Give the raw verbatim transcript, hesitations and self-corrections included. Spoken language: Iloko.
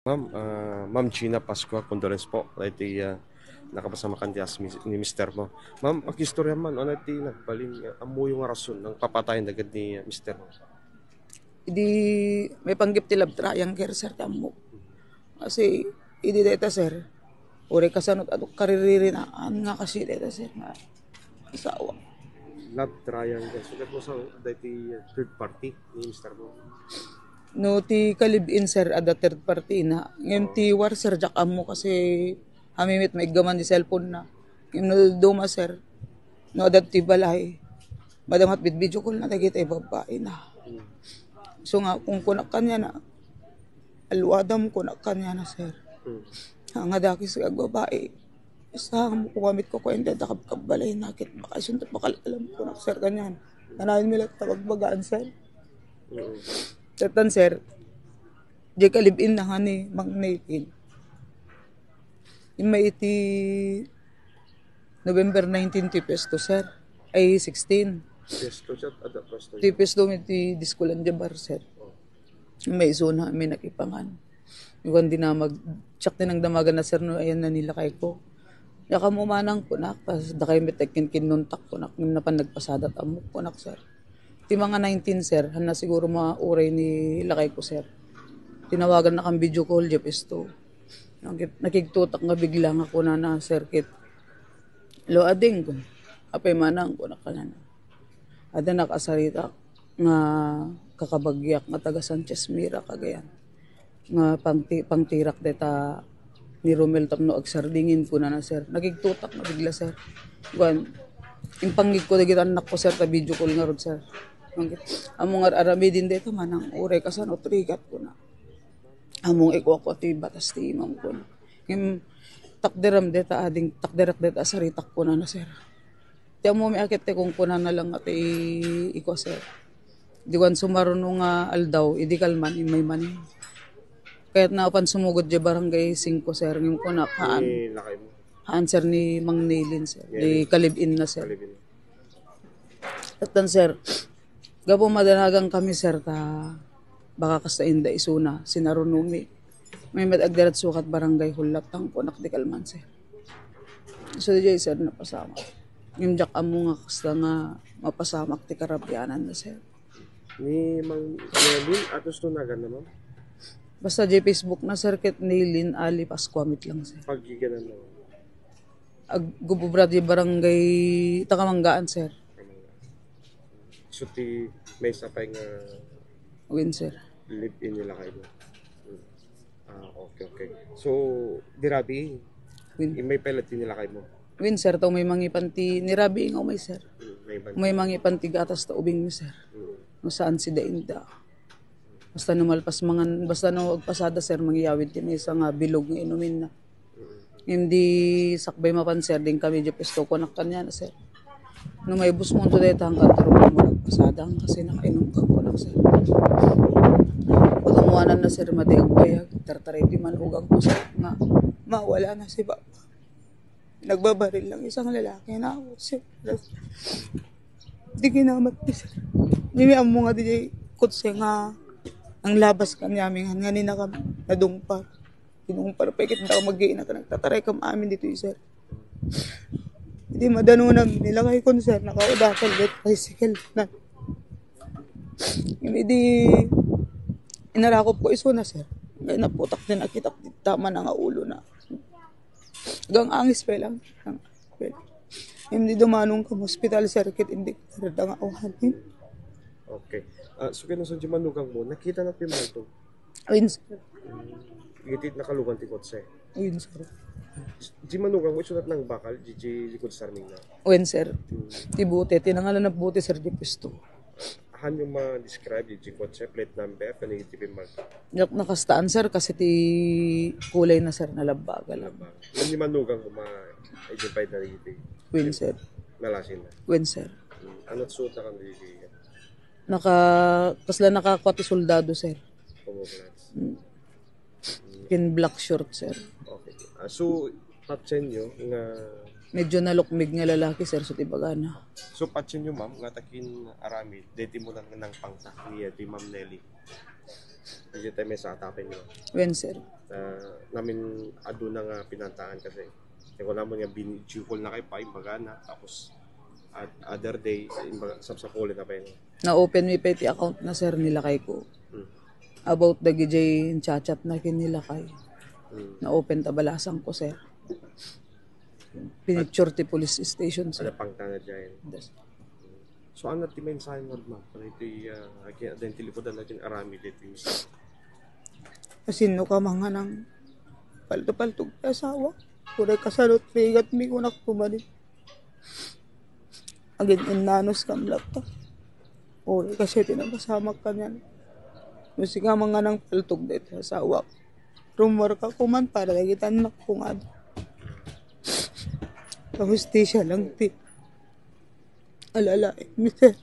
Ma'am, ah, Ma'am Gina Pascua, condolence po. Iti, ah, nakapasamakan ti as mis-, ni mister mo. Ma'am, pag-istorya man, ano ti nagbalin nga, ammoyo nga rason ng papatayan dagiti, ah, mister mo? Idi may panggep ti love triangle, sir, ti ammok. Kasi, idi dayta, sir, uray kasano, adu, kariririnaan nga kasi dayta, sir, nga asawa. Love triangle. So, that was a, that the, uh, third party ni mister mo? No, ti ka-live-in, sir, adda third party na. Ngem ti war, sir, diak ammo kasi hamimit maiggaman di cellphone na. Ngem no duma, sir, no adda ti balay, madama ket bid-video call na dagiti babae na. Hmm. So nga, kung kunak kanya na, aluadam kunak kanya na, sir. Hmm. Nga dakes nga agbabae. Sa mo kumamit ko kwenta, dakab kabbalay na ket baka isunod bakal alam kunak, sir, kanyan. Nanayon mi latta bagbagaan, sir. Mm. Satan, sir, di ka live-in na nga ni Mang Nathan. Immay iti November nineteen ti pwesto, sir. Ay, sixteen. Pwesto siya, ada pwesto. Ti pwesto mi ti Diskulandia Bar, sir. Oh. May isuna, may nakipangan. Iwan dinamag, siak ti nangdamagan na, sir, no, ayan na nilakay ko. Yakam umanang kunak, tas dakay met agkinkinnuntak kunak, ngem napan nagpasadat ammok kunak, sir. Ti mga nineteen, sir, hanna siguro mga uray ni lakay ko, sir. Tinawagan na kan video call, Jeff Esto. Nakig-, nakigtutak nga bigla nga kunana, sir, kit, "Lo, ading," kun, "apay manang," kunak kanana. Adda nakasaritak nga kakabagyak nga taga Sanchez Mira, Cagayan. Nga pangti-, pangtirak deta ni Romel tapno agsardingin, kunana, sir. Nakigtutak nga bigla, sir. Kuan, impangngeg ko dagiti annak ko, sir, ta video call ngarud, sir. Ammo nga ar-aramidin deta manang uray kasano trigat, kuna. Ammo nga ikuako ti batas ti imam, kuna. Ngem, takderam deta ading, takderak deta saritak, kunana, sir. Ti ammo mi a ket ti kunkunana lang nga ti ikua, sir. Di kuan sumaruno nga aldaw, idi kalman, immay manen. Kayat na apan sumugod di barangay singko, sir. Ngem kunak, haan. Ni lakay mo? Haan, sir, ni Mang Nilin, sir. Ni Nilin. Di ka-live-in na, sir. Ka-live-in. Atan, sir, gapu madanagan kami, sir, ta baka kasta inda isuna, sinaruno mi. May met agdiretso kat barangay Hulat, tang kunak di kalman, sir. So, di jay, sir, napasamak. Ngem diak ammo nga kasta nga mapasamak ti karabianan na, sir. Ni Mang Nelin, atos to nagan na, ma'am? Basta jay Facebook na, sir, ket Nelin Ali Pascua met lang, sir. Paggiganan na, ma'am? Aggububra di barangay Takamanggaan, sir. So, ti maysa pay nga Wen, sir. Live-in ni lakay mo? Hmm. Ah, okay, okay. So, di rabii, Wen. Immay pay latta ni lakay mo? Wen, sir, ta umay mangipan ti, ni rabii nga umay, sir. Hmm, may ban- Umay mangipan ti gatas ta ubing mi, sir. Hmm. No saan sida inda. Basta no malpas mangan, basta no agpasada, sir, mangyawid ti maysa nga bilog nga inumin na. Ngem di sakbay mapan, sir, din kami di pwesto kunak kaniana, sir. No maibus mo to dayta, hangkan taro mo nagpasada, kasi nakainom ka kunak, sir. Pagkamuanan na, sir, madi agbayag, tartaray di man ugang ko, sir, nga mawala na si Papa. Nagbabaril lang isang lalaki na ako, sir. Di kinamat, sir. Di mi ammo nga di kotse nga ang labas kaniamin, nga ni nakam-, nadungpar. Kinumpara pa, ikit na mag-iinat, nagtataray kam amin dito, sir. Hindi madanunam, nilakay ko, sir, nakaudakan, get tricycle na. Hindi, inarakop ko iso na, sir. May naputak din, nakitak din, tama na nga ulo na. Gang angis pa lang. Hindi dumanong kam hospital, sir, kit hindi ka nga uhanin. Okay. Ah, so, kaya sa di manugang mo, nakita na ti malto? Ayun, sir. Iti nakalugan ti kotse. Ayun, sir. Di manugang mo, isunat ng bakal, di, di likod sa arming na. Ayun, sir. Hmm. Ti bote, tinangalan na bote, sir, di pwesto. Haan yung ma-describe, di, di kotse, plate number, kani iti pimag. Yak nakastaan, sir, kasi ti kulay na, sir, nalabbaga lang. Ano ni manugang mo ma-identify na iti? Ayun, sir. Nalasin na. Ayun, sir. Hmm. Ano suot na kang di, di? Naka-, kasla nakakwat ti soldado, sir. Camouflage. Mm. Ken black short, sir. Okay. Ah, so, patsenyo nga medyo nalukmig nga lalaki, sir, so ti bagana. So, patsenyo, ma'am, nga takin aramid, deti mo lang nang pangta ni, eh, ti Ma'am Nelly. Digital message ata pay no. Wen, sir. Na, namin aduna nga pinantakan kasi. Kaya ko naman nga binidyo call na kay pay, baga na. Tapos, at other day, imbaga, sapsapulin na pay no. Na-open mi pay ti account na, sir, ni lakay ko. Hmm. About dagijay chat-chat na ken ni lakay. Hmm. Na-open ta balasan ko, sir. Pinicture ti police station, sir. Ada pang tanad dyan. Yes. So, ano ti mensahe mo, ma'am? Ano iti, uh, again, aden ti lipod na aramid iti Asino ka manganang palto-palto ti asawa? Uray kasano rigat mi kunak tumani. Agin innanos kam latta. Uray kasi tinapasamak kanyan. Musika manganang paltog dito asawa. Rumor ka kuman para dagiti anak ko nga. Kahustisya lang ti. Alala, mi, sir.